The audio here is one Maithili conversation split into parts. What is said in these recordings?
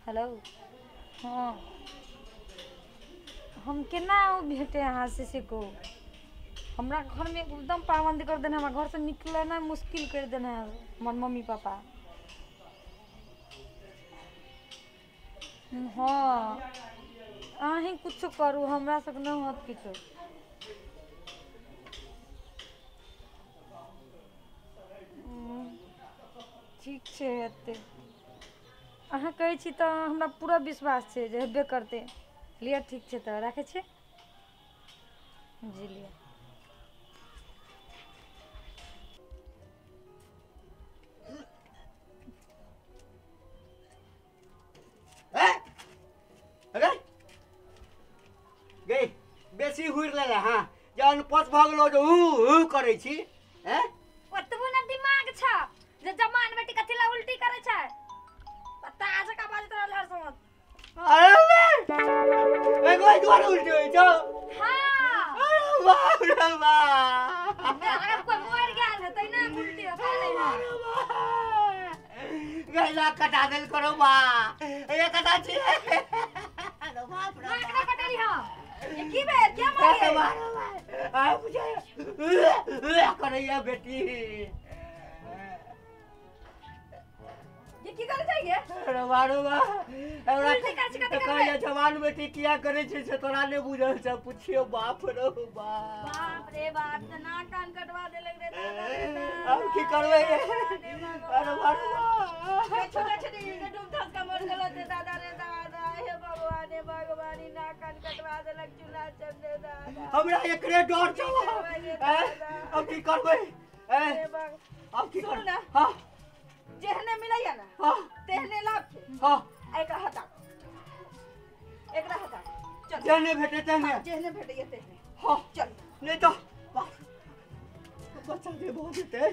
हेलो। हँ, हम केना आउ भेटे अहाँ से? से कहू। हमरा घरमे एकदम पाबन्दी कर देने, हमरा घरसँ निकलनाइ मुश्किल कर देने है हमर मम्मी पापा। हँ, अहीं कुछो करू, हमरा सबके नहि होत किछो। ठीक छै, हेतै। अहाँ कहै छी तऽ हमरा पूरा विश्वास छै जे हेबे करतै। लिअ, ठीक छै, तऽ राखै छी जी। लिअ। अरे गई, बेसी हुर लेले। हाँ, जहन पच भऽ गेलो जे हू हू करै छी। हैं, ओतबो ने दिमाग छ जे जमान बेटी कथी ला उल्टी करै छै? पता जकाँ बाजैत रहल हर समय। अरे एगो एहि दुआरे उल्टी होइ छौ? हाँ। अरे बाप रे बाप! अगर कोई मरि गेल हेतै ने, उल्टी होतै ने। गैला कटा देल करो बा, ये कटा छी। अरे बाप रे! नाक नहि कटेली हम। ये की भेल? क्या अरे मारे? बाप रे बाप! आ बुझाय करैया बेटी। ये की करे जाइए? अरे बारो बा, हमरा उल्टी करै छी, कथी करबै? कहैया जवान बेटी किया करै छै से तोरा नहि बुझल छै, पुछियो। बाप रे बाप! बाप रे बाप, तऽ नाक कान कटवा देलक रे दादा रे दादा। अब की करबै? अरे बारो बा! छोटा छोटी के डूब धस के मर गेलो रे दादा रे दादा। हे भगवान, हे भगवान, ई नाक कान कटवा देलक चूल्हा चंदे दादा। हमरा एकरे डर छौ। अब की करबै? हे भगवान! अब की सुनू करबै? ने। हाँ। जेहने मिलैया ना, तेहने लाभ छै। एकरा हटा, एकरा हटा, चल। जेहने भेटे तेहने। जेहने भेटैया तेहने। हाँ। चल। नहि तऽ बाप, बच्चा जे भऽ जेतै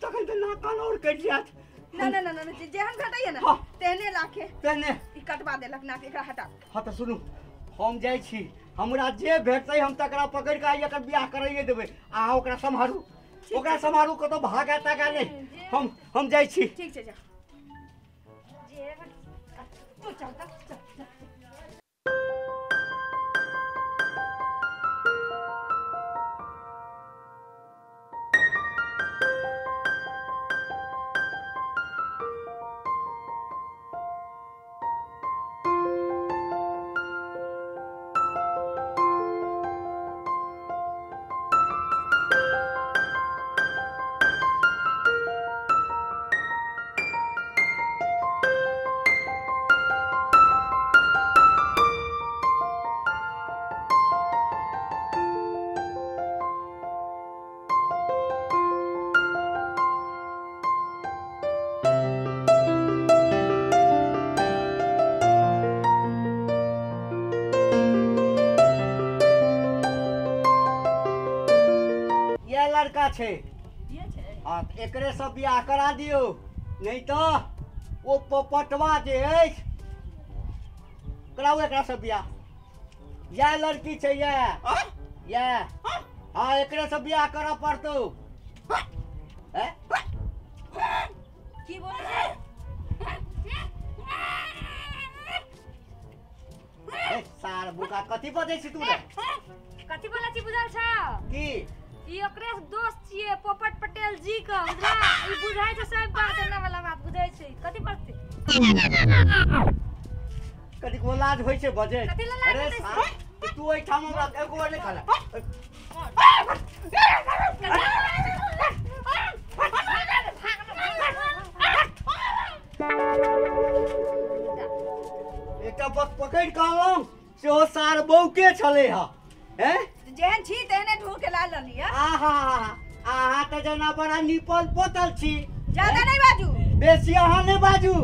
तखन तऽ नाक कान आओर कटि जायत। ना ना ना ना, जेहन भेटैया ना, तेहने लाखे। तेहने। ई कटवा देलक नाक, एकरा हटा। हाँ, तऽ सुनू, हम जाइ छी। हमरा जे भेटतै हम तकरा पकड़ि कऽ आइ एकर बियाह कराइए देबै। अहाँ ओकरा सम्हारू, ओकरा सम्हारू, कतौ भागै तागै नहि। हम जाइ छी। ठीक छै, जा। जे तू चल तऽ चल, चल। इएह लड़का छै। ये छै? हाँ, तऽ एकरे सब बियाह करा दियौ, नहि तऽ ओ पोपटवा जे अछि, कराउ एकरा सब बियाह। इएह लड़की छै, इएह इएह। हाँ, एकरे सब बियाह करऽ पड़तौ। हैं? की बोलै छै? ए, सार बुका, कथी बजै छी तू रे? कथी बोलै छी बुझल छौ? की? ई ओकरे दोस्त छियै, पोपट पटेल जी के, बुझला? ई बुझाइ छै सब बात, एना वाला बात बुझाइ छै। कथी पढ़तै? कनिको लाज होइ छै बजै? कथी लए लाज अरे हेतै? सार, तू एहिठाम हमरा एको बेर नहि कहला। एकटा बस पकड़ि कऽ अनलहुँ, सेहो सार बौके छलै हँ। हैं? जेहन छी तेहने ढूंढ के ला लेली। आहा, अहाँ तऽ जेना बड़ा निपल पोतल छी। ज्यादा नहीं बाजू। बेसी अहाँ नहि बाजू,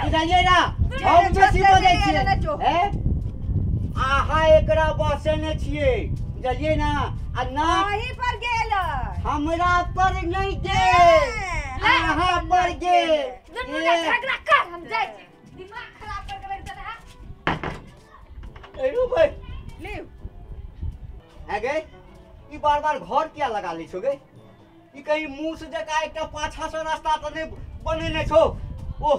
बुझलियै ना? हम बेसी बजै छियै? हैं, अहाँ एकरा बसेने छियै, बुझलियै ना? आ ना अही पर गेल। हमरा पर नहि गेल, अहाँ पर गेल। दुनू ने झगड़ा कर, हम जाइ छी। दिमाग खराब कर के रख देने है। ए भाई। लिउ। है गे, ई बार बार घर किया लगा लै छौ गे? ई कहीं मुँह से जकाँ एकटा पाछा से रास्ता तऽ नहि बनेने छौ? ओह।